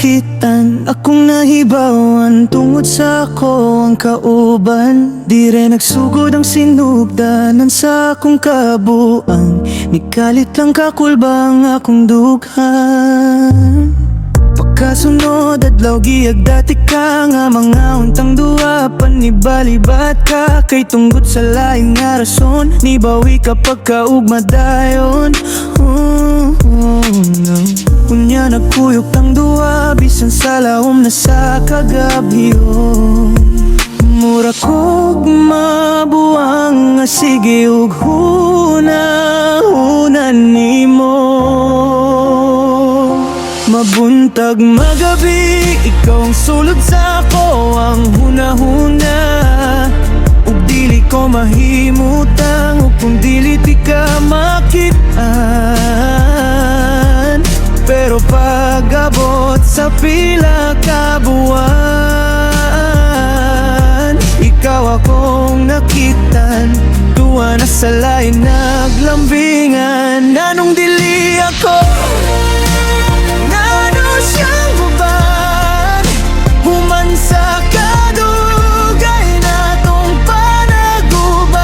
nakitan, akong nahibawan, tungod sa ako ang kauban. Dire nagsugod ang sinugdanan sa akong kabuang. Nikalit lang kakulba ang akong dughan. Pagkasunod adlaw, giagdati ka nga mga untang duha pa, nibalibat ka kay tungod sa lain nga rason. Nibawi ka pagkaugma dayon. Oh, no. Unya nagkuyog tang duha bisan sa laom na sa kagabhion. Mura kog mabuang nga sige ug huna-huna nimo. Mabuntag magabi, ikaw ang sulod sa ako ang huna-huna. Ug dili ko mahimutang ug kung dili ti ka makitaan. Pero pag-abot sa pila ka buwan, ikaw akong nakitan. Tuwa na sa lain naglambingan. Anong dili ako? Ngano siyang uban? Human sa kadugay natong panaguban,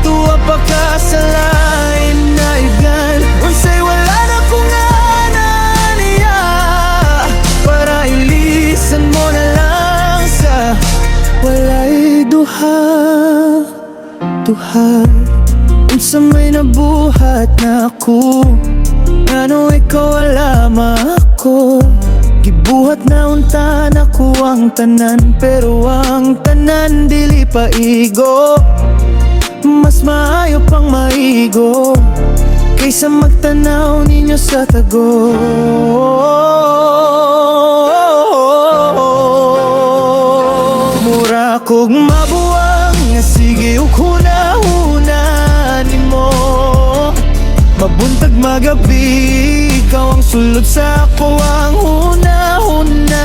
tuwa pa ka sa lain naibgan. Unsay wala na kong niya para ilisan mo na lang sa walay duha, duha. Unsa may nabuhat na ako? Ngano ikaw wala ako? Gibuhat na unta nako ang tanan, pero ang tanan dili pa igo. Mas maayo pang maigo kaysa magtanaw ninyo sa tago. Mura kog mabuang nga sige ug huna-huna nimo. Mabuntag magabi, ikaw ang sulod sa ako ang huna-huna.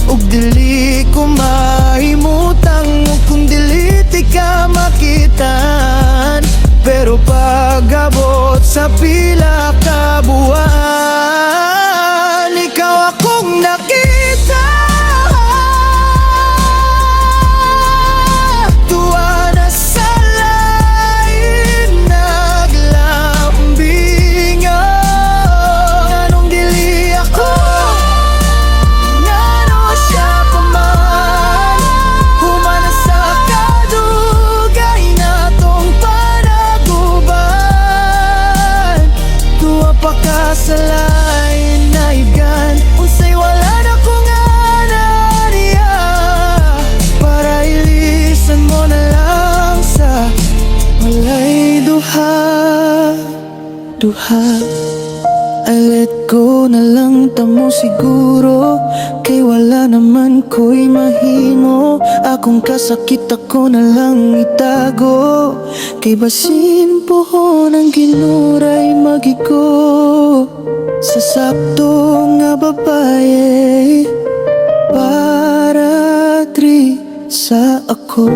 Ug dili ko mahimutang ug kung dili ti ka makitan. Pero pag-abot sa pila ka buwan, ikaw akong nakita. Tuwa na sa lain naglambingan. Anong dili ako? Ngano siya pa man? Human na sa kadugay natong panaguban, tuwa pa ka sa lain naibgan. Unsay wala na kong niya para ilisan mo na lang sa walay duha, duha. I let go na lang tamo siguro, kay wala naman ko'y mahimo. Akong kasakit ako na lang itago, kay basin pohon ang ginuray magigo sa sakto nga babae para dri sa ako.